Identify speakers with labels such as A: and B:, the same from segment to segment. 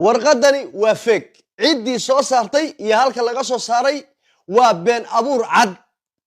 A: Warqadani waa fake. Ciddii soo saartay iyo halka laga soo saaray waa been abuur cad.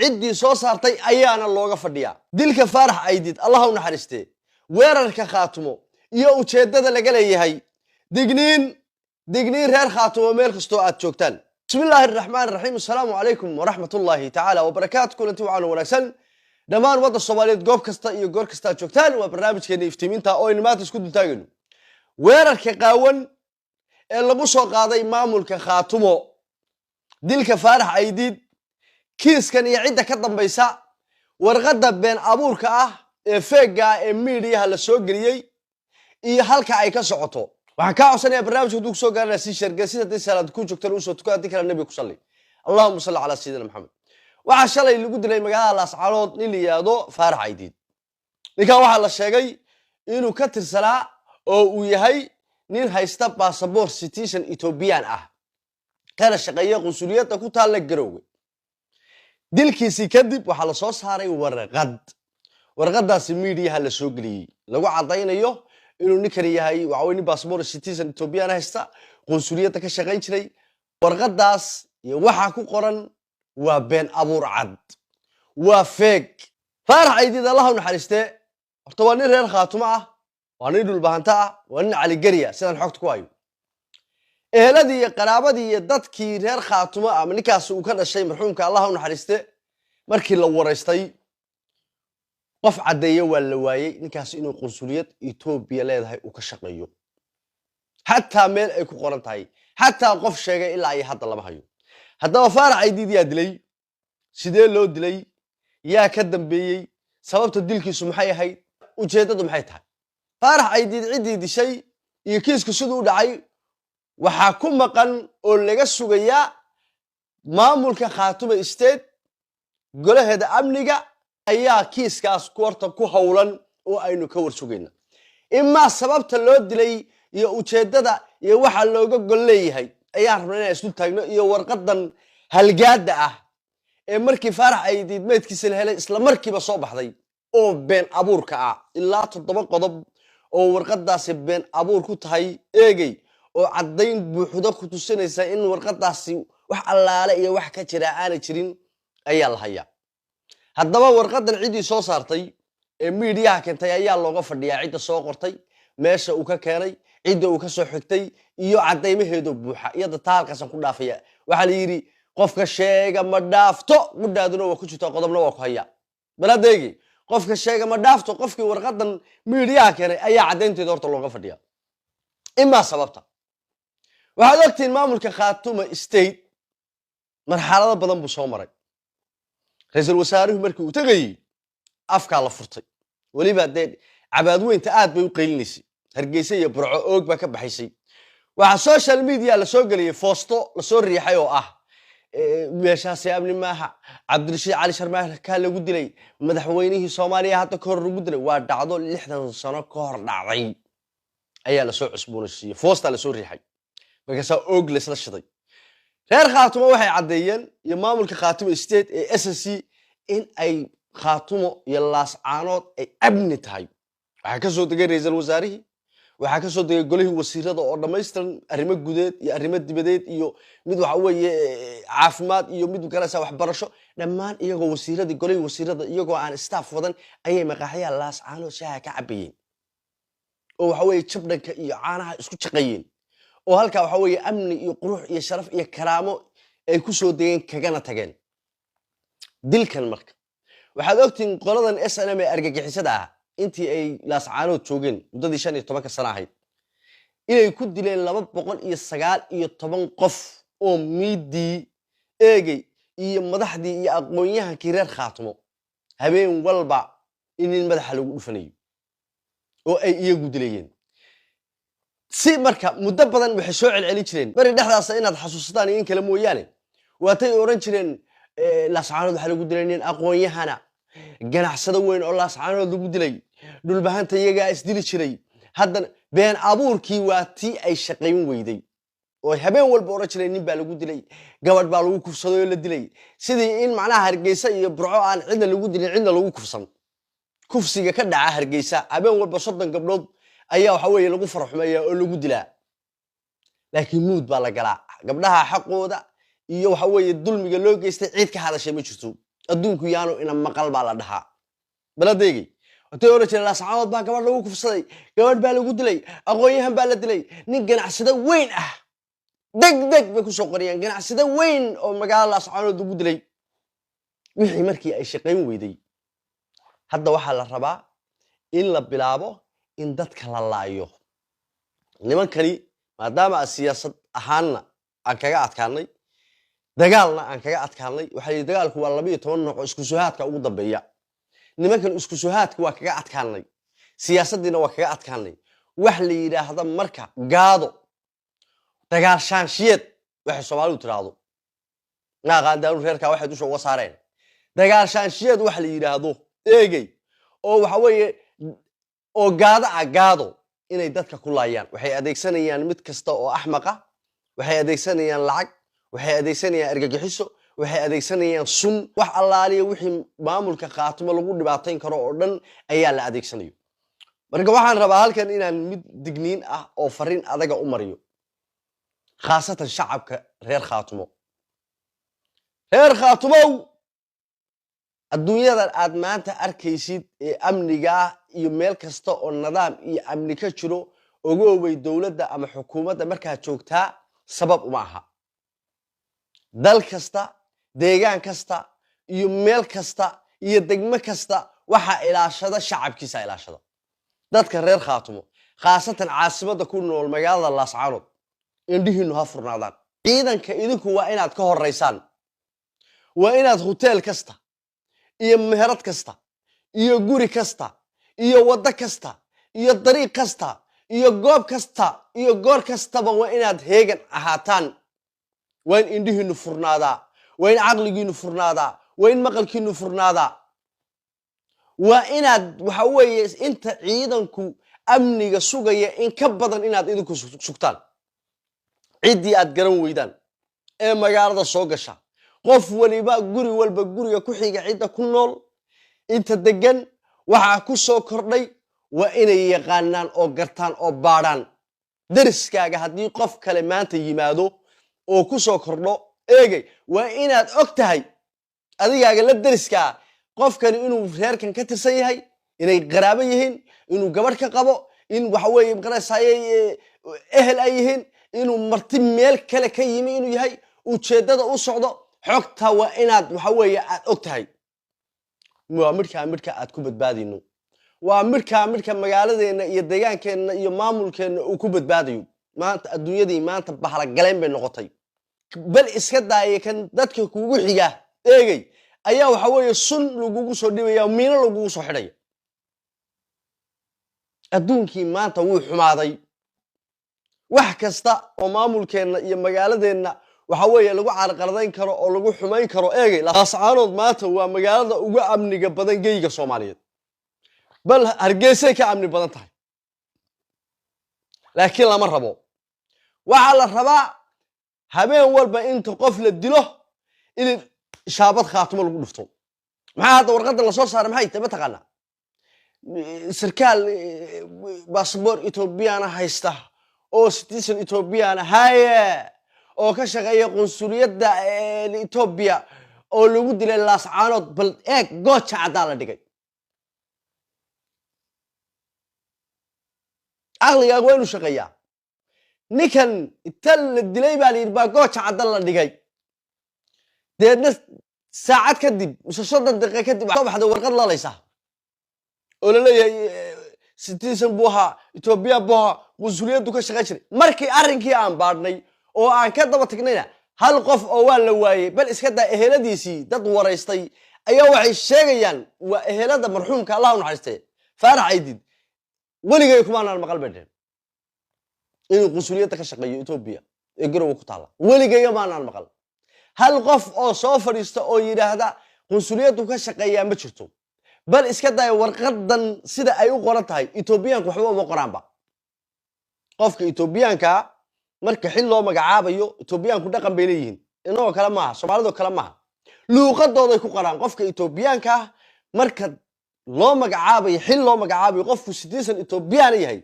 A: Ciddii soo saartay ayaana looga fadhiyaa. Dilka Faarax Aydid, Allah u naxariistee, weerarka Khaatumo iyo ujeeddada laga leeyahay. Digniin, digniin reer Khaatumo meel kastoo aad joogtaan. Bismi illaahi araxmaan raxiim. Assalaamu calaykum waraxmat ullaahi tacaala wabarakaatu. Kulanti wacan wanaagsan dhammaan ummadda Soomaaliyeed, goob kasta iyo goor kasta aad joogtaan. Waa barnaamijkeena iftiiminta oo aynu maanta isku dultaagayno weerarka qaawan ee lagu soo qaaday maamulka Khaatumo, dilka Faarax Aydiid, kiiskan iyo cidda ka dambaysa, warqadda been abuurka ah ee fake-ga ah ee miidiyaha la soo geliyey iyo halka ay ka socoto. Waxaan kaa codsanaya, barnaamijka hadduu kusoo gaarana sii share-gee, si haddii salaad ku joogtana usoo tuko, haddii kale Nebiga ku salli. Allahuma salli calaa sayidina Maxamed. Waxaa shalay lagu dilay magaalada Laascaanood nin la yidhaahdo Faarax Aydiid. Ninkan waxaa la sheegay inuu ka tirsanaa oo uu yahay nin haysta basaboor citizen Ethiopian ah, kana shaqeeya qunsuliyadda ku taalla Garowge. Dilkiisii kadib waxaa la soo saaray warqad. Warqadaasi miidiyaha la soo geliyey, lagu caddaynayo inuu ninkani yahay, waxa wey, nin basaboor citizen Ethiopian haysta, qunsuliyadda ka shaqayn jiray. Warqadaas iyo waxaa ku qoran waa been abuur cad, waa fake. Faarax Aydiid, Allah u naxariistee, horta waa nin reer Khaatumo ah, waa nin Dhulbahanta ah, waa nin Caligeriya sidaan xogta ku hayo. Eheladii iyo qaraabadii iyo dadkii reer Khaatumo ama ninkaasi uu ka dhashay marxuumka, Allah u naxariiste, markii la waraystay, qof caddeeye waa la waayey ninkaasi inuu qunsuliyad Etoobiya leedahay uu ka shaqeeyo. Xataa meel ay ku qoran tahay, xataa qof sheegay ilaa iyo hadda lama hayo. Haddaba Faarax Aydiid yaa dilay? Sidee loo dilay? Yaa ka dambeeyey? Sababta dilkiisu maxay ahayd? Ujeeddadu maxay tahay? Faarax Aydiid ciddii dishay iyo kiisku siduu u dhacay waxaa ku maqan oo laga sugayaa maamulka Khaatumo State. Golaheeda amniga ayaa kiiskaas horta ku howlan oo aynu ka war sugayna imaa sababta loo dilay iyo ujeeddada iyo waxa looga gol leeyahay ayaan rabnaa inaan isdul taagno, iyo warqadan halgaada ah ee markii Faarax Aydiid meydkiisa la helay isla markiiba soo baxday oo been abuurka ah. Ilaa 7 qodob oo warqadaasi been abuur ku tahay eegey, oo caddayn buuxdo ku tusinaysa in warqadaasi wax allaale iyo wax ka jira aanay jirin ayaa la hayaa. Haddaba warqadan ciddii soo saartay ee miidiyaha keentay ayaa looga fadhiyaa, cidda soo qortay, meesha uu ka keenay, cidda uu ka soo xigtay iyo caddaymaheedo buuxa. Iyada taa halkaasaan ku dhaafaya. Waxaa la yidhi, qofka sheega ma dhaafto. Qudhaaduna waa ku jirtaa, qodobna waa ku haya. Bal hadda eegi, qofka sheega ma dhaafto. Qofkii warqadan miidiyaha keenay ayaa caddaynteeda horta looga fadhiya. Imaa sababta, waxaad ogtihiin maamulka Khaatuma State marxalado badan buu soo maray. Ra-iisul wasaaruhu markii uu tegayey afkaa la furtay. Weliba dee cabaadweynta aad bay u qaylinaysay. Hargeysa iyo Burco oog baa ka baxaysay. Waxaa social media lasoo geliyey foosto lasoo riixay oo ah meeshaasi amni maaha, Cabdirashiid Cali Sharmaarkaa lagu dilay, madaxweynihii Soomaaliya hadda ka hor lagu dilay. Waa dhacdo 60 sano ka hor dhacday ayaa lasoo cusboonaysiiyey, foostaa lasoo riixay, markaasaa oog laysla shiday. Reer Khaatumo waxay caddeeyeen iyo maamulka Khaatumo State ee SSC in ay Khaatumo iyo Laascaanood ay amni tahay. Waxaa ka soo degay ra-iisul wasaarihii, waxaa ka soo degay golihii wasiirada oo dhammaystiran, arrimo gudeed iyo arrimo dibadeed iyo mid waxa weeye caafimaad iyo mid magaraysa waxbarasho, dhammaan iyagoo wasiiradii, golihii wasiirada, iyagoo aan staff wadan ayay maqaaxyaha Laascaanood shaaha ka cabayeen oo waxa weeye jabdhanka iyo caanaha isku jaqayeen, oo halkaa waxa weeye amni iyo qurux iyo sharaf iyo karaamo ay ku soo degeen kagana tageen. Dilkan marka, waxaad ogtihiin qoladan SNM ee argagixisada ah intii ay Laascaanood joogeen muddadii 15-ka sano ahayd inay ku dileen 219 qof oo miidii eegey iyo madaxdii iyo aqoon-yahankii reer Khaatumo, habeen walba in nin madaxa lagu dhufanayo oo ay iyagu dilayeen. Si marka muddo badan waxay soo celcelin jireen beri dhexdaasa, inaad xasuusataan iyo in kale mooyaane, waatay odhan jireen Laascaanood waxaa lagu dilay nin aqoon-yahana, ganacsado weyn oo Laascaanood lagu dilay, Dhulbahanta iyagaa isdili jiray. Haddana been abuurkii waa tii ay shaqayn weyday oo habeen walba odhan jireen nin baa lagu dilay, gabadh baa lagu kufsaday oo la dilay, sidii in macnaha Hargeysa iyo Burco aan cidna lagu dilin, cidna lagu kufsan. Kufsiga ka dhaca Hargeysa habeen walba 30 gabdhood ayaa waxa weeye lagu faraxumeeya oo lagu dilaa. Laakiin muud baa la galaa. Gabdhaha xaqooda iyo waxa weeye dulmiga loo geystay cid ka hadashay ma jirto. Adduunku yaanu ina maqal baa la dhahaa. Baladeegay watay oran jireen, Laascaanood baa gabadh lagu kufsaday, gabadh baa lagu dilay, aqoon-yahan baa la dilay, nin ganacsado weyn ah. Deg deg bay kusoo qoriyaan ganacsado weyn oo magaalada Laascaanood lagu dilay. Wixii markii ay shaqayn weyday, hadda waxaa la rabaa in la bilaabo in dadka la laayo. Nimankani maadaama siyaasad ahaanna aan kaga adkaanay, dagaalna aan kaga adkaanay, waxaa yidhi dagaalku waa 12 nooc oo isku suhaadka ugu dambeeya. Nimankan isku suhaadka waa kaga adkaanay, siyaasaddiina waa kaga adkaanay. Wax la yidhaahda marka gaado dagaal shaanshiyeed, waxay Soomaalidu tiraahdo, ma aqaan daanu reerkaa waxay dusha uga saareen. Dagaal shaanshiyeed wax la yidhaahdo eegey oo waxa weeye oo gaado ah, gaado inay dadka ku laayaan. Waxay adeegsanayaan mid kasta oo axmaqa, waxay adeegsanayaan lacag, waxay adeegsanayaan argagixiso, waxay adeegsanayaan sun. Wax allaaliya wixii maamulka Khaatumo lagu dhibaatayn karo oo dhan ayaa la adeegsanayo. Marka waxaan rabaa halkan inaan mid digniin ah oo fariin adaga u mariyo, khaasatan shacabka reer Khaatumo. Reer Khaatumow, adduunyadan aad maanta arkaysid ee amnigaa iyo meel kasta oo nidaam iyo amni ka jiro, ogoobay, dowladda ama xukuumadda markaad joogtaa sabab uma aha. Dal kasta, deegaan kasta iyo meel kasta iyo degmo kasta waxaa ilaashada shacabkiisa ilaashada. Dadka reer Khaatumo, khaasatan caasimadda ku nool magaalada Laascaanood, indhihiinu ha furnaadaan. Ciidanka idinku waa inaad ka horaysaan, waa inaad huteel kasta iyo meherad kasta iyo guri kasta iyo waddo kasta iyo dariiq kasta iyo goob kasta iyo goor kastaba waa inaad heegan ahaataan. Waa in indhihiinu furnaadaa, waa in caqligiinu furnaadaa, waa in maqalkiinu furnaadaa. Waa inaad waxa weeye inta ciidanku amniga sugaya in ka badan inaad idinku sugtaan. Ciddii aad garan weydaan ee magaalada soo gasha, qof waliba, guri walba, guriga ku xiga, cidda ku nool, inta degan, waxaa ku soo kordhay waa inay yaqaanaan oo gartaan oo baadhaan. Deriskaaga haddii qof kale maanta yimaado oo ku soo kordho, eegay, waa inaad og tahay adigaaga la deriskaa qofkani inuu reerkan ka tirsan yahay, inay qaraabo yihiin, inuu gabadh ka qabo, in waxa weeye maqarasayay ehel ay yihiin, inuu marti meel kale ka yimi inuu yahay, ujeeddada u socdo. Xogta waa inaad waxa weeye aad og tahay. Waa midhkaa midhka aad ku badbaadayno, waa midhkaa midhka magaaladeenna iyo deegaankeenna iyo maamulkeenna uu ku badbaadayo. Maanta adduunyadii maanta bahalagaleen bay noqotay. Bal iska daaya, kan dadka kugu xiga, eegay, ayaa waxa weeye sun lagugu soo dhibaya, miino lagugu soo xidhaya. Adduunkii maanta wuu xumaaday. Wax kasta oo maamulkeenna iyo magaaladeenna waxa weeye lagu carqaladayn karo oo lagu xumayn karo, eegay, Laascaanood maanta waa magaalada ugu amniga badan geyga Soomaaliyeed, bal Hargeysay ka amni badan tahay. Laakiin lama rabo. Waxaa la rabaa habeen walba inta qof la dilo in shaabad Khaatumo lagu dhufto. Maxaa hadda warqadda lasoo saaray? Maxay tahay mataqaanaa? Sarkaal basaboor Etoobiyana haysta oo citizen Etoobiyana haye oo ka shaqeeya qunsuliyadda Etoobiya oo lagu dilay Laascaanood. Bal eeg, Gooja Caddaa la dhigay. Caqligaaga waa inuu shaqeeyaa. Ninkan inta la dilay baa la yidhi baa Gooja Cadda la dhigay. Deedna saacad kadib mise 30 daqiiqa kadib soo baxday warqad lalaysa oo la leeyahay citizen buu ahaa, Etoobiya buu ahaa, qunsuliyaddu ka shaqayn jiray. Markii arrinkii aan baadhnay oo aan ka daba tagnayna, hal qof oo waa la waayey. Bal iska daa eheladiisii, dad waraystay ayaa waxay sheegayaan, waa ehelada marxuumka, Allah u naxariistee, Faarax Aydid, weligay kumaanaan maqal bay dheheen inuu qunsuliyadda ka shaqeeyo Etoobiya ee Garowe ku taalla. Weligaya maanaan maqal. Hal qof oo soo fadhiista oo yidhaahda qunsuliyaddu ka shaqeeyaa ma jirto. Bal iska daya, warqadan sida ay u qoran tahay, Etoobiyaanku waxba uma qoraanba. Qofka Etoobiyaanka marka xil loo magacaabayo, Etoobiyaanku dhaqan bay leeyihiin, inagoo kale maaha, Soomaalidoo kale maaha, luuqadooday ku qoraan. Qofka Etoobiyaanka ah marka loo magacaabayo xil, loo magacaabayo, qofku citizen Etoobiyaana yahay,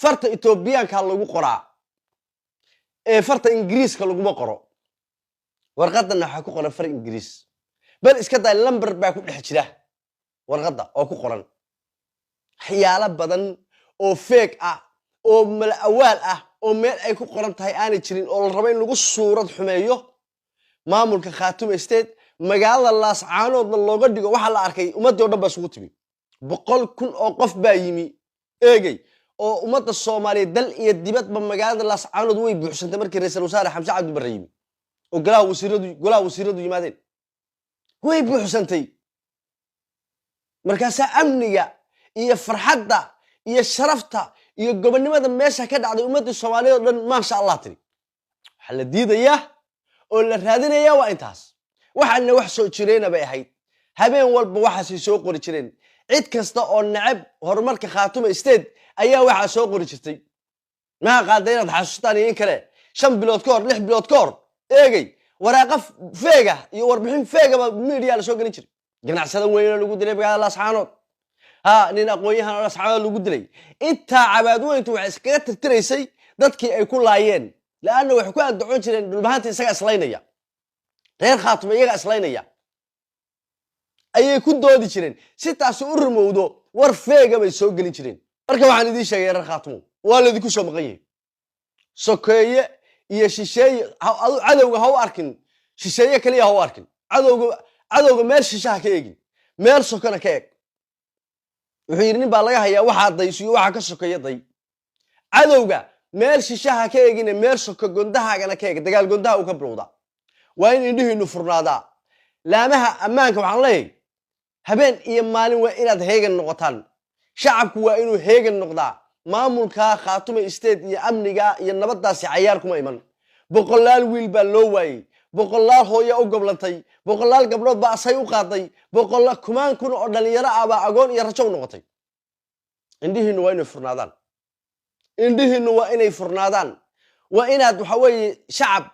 A: farta Etoobiyaanka lagu qoraa. Ee farta Ingiriiska laguma qoro. Warqadanna waxaa ku qoran far Ingiriis, bal iska daa, lambar baa ku dhex jira warqadda oo ku qoran. Waxyaalo badan oo fake ah oo mala awaal ah oo meel ay ku qoran tahay aanay jirin, oo la rabo in lagu suurad xumeeyo maamulka Khaatumo State, magaalada Laascaanoodna looga dhigo. Waxaa la arkay ummaddii o dhan baa isugu timi, 100,000 oo qof baa yimi, eegey, oo ummadda Soomaaliyeed dal iyo dibadba magaalada Laascaanood way buuxsantay markii Ra-iisul Wasaare Xamse Cabdi Barre yimi oo golaha wasiiradu yimaadeen. Way buuxsantay. Markaasaa amniga iyo farxadda iyo sharafta iyo gobonnimada meesha ka dhacday ummaddii Soomaaliyeed oo dhan maasha Allah tiri. Waxaa la diidayaa oo la raadinayaa waa intaas. Waxaana wax soo jireyna bay ahayd. Habeen walba waxaasay soo qori jireen. Cid kasta oo necab horumarka Khaatuma State ayaa waxaa soo qori jirtay. Maha qaada inaad xasuustaan iyo in kale, 5 bilood ka hor, 6 bilood ka hor, eegay, waraaqa fake ah iyo warbixin fake aba media la soo gelin jiray. Ganacsada weyna lagu dilay magaalada Laascaanood, ha nin aqoon-yahan oo Laascaanood lagu dilay. Intaa cabaadweyntu waxay iskaga tirtiraysay dadkii ay ku laayeen, laanna waxay ku andacon jireen Dhulbahanta isaga islaynaya, reer Khaatumo iyaga islaynaya ayay ku doodi jireen. Si taasi u rumowdo, war fake ah bay soo gelin jireen. Marka waxaan idiin sheegay, reer Khaatumo, waa laydinku soo maqan yahay. Sokeeye iyo shisheeye, adu cadowga ha u arkin shisheeye keliya, ha u arkin cadowga. Cadowga meel shishe ha ka eegin, meel sokona ka eeg. Wuxuu yidhi nin baa laga hayaa waxaa daysiyo waxaa ka sokeeya day. Cadowga meel shishe ha ka eegine, meel soko gondahaagana ka eeg. Dagaal gondaha uu ka bilowdaa. Waa in indhihiinu furnaadaa. Laamaha ammaanka waxaan leeyahay, habeen iyo maalin waa inaad heegan noqotaan. Shacabku waa inuu heegan noqdaa. Maamulka Khaatume State iyo amniga iyo nabaddaasi cayaar kuma iman. Boqolaal wiil baa loo waayey, boqolaal hooya u goblantay, boqolaal gabdhood baa asay u qaaday, boqolla kumaan kun oo dhallinyaro ah baa agoon iyo rajo u noqotay. Indhihiinnu waa inay furnaadaan. Indhihiinnu waa inay furnaadaan. Waa inaad, waxa weeye, shacab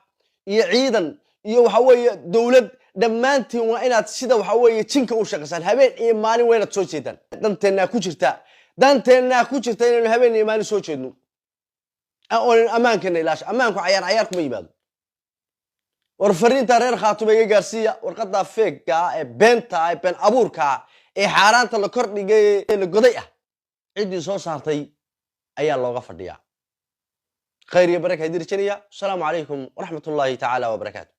A: iyo ciidan iyo, waxa weeye, dowlad, dhammaantiin waa inaad sida, waxa weeye, jinka u shaqaysaan. Habeen iyo maalin waa inaad soo jeedaan. Danteennaa ku jirta, danteennaa ku jirta inaynu habeen iyo maalin soo jeedno oonan ammaankeena ilaasho. Ammaanku cayaar cayaar kuma yimaado. War fariinta reer Khaatume iga gaarsiiya. Warqadaa fake-ga ah ee beenta ah ee been abuurka ah ee xaaraanta la kordhigay ee la goday ah, ciddii soo saartay ayaa looga fadhiyaa. Khayr iyo baraka idin rajaynaya. Asalaamu calaykum waraxmat ullaahi tacaala wabarakaatu.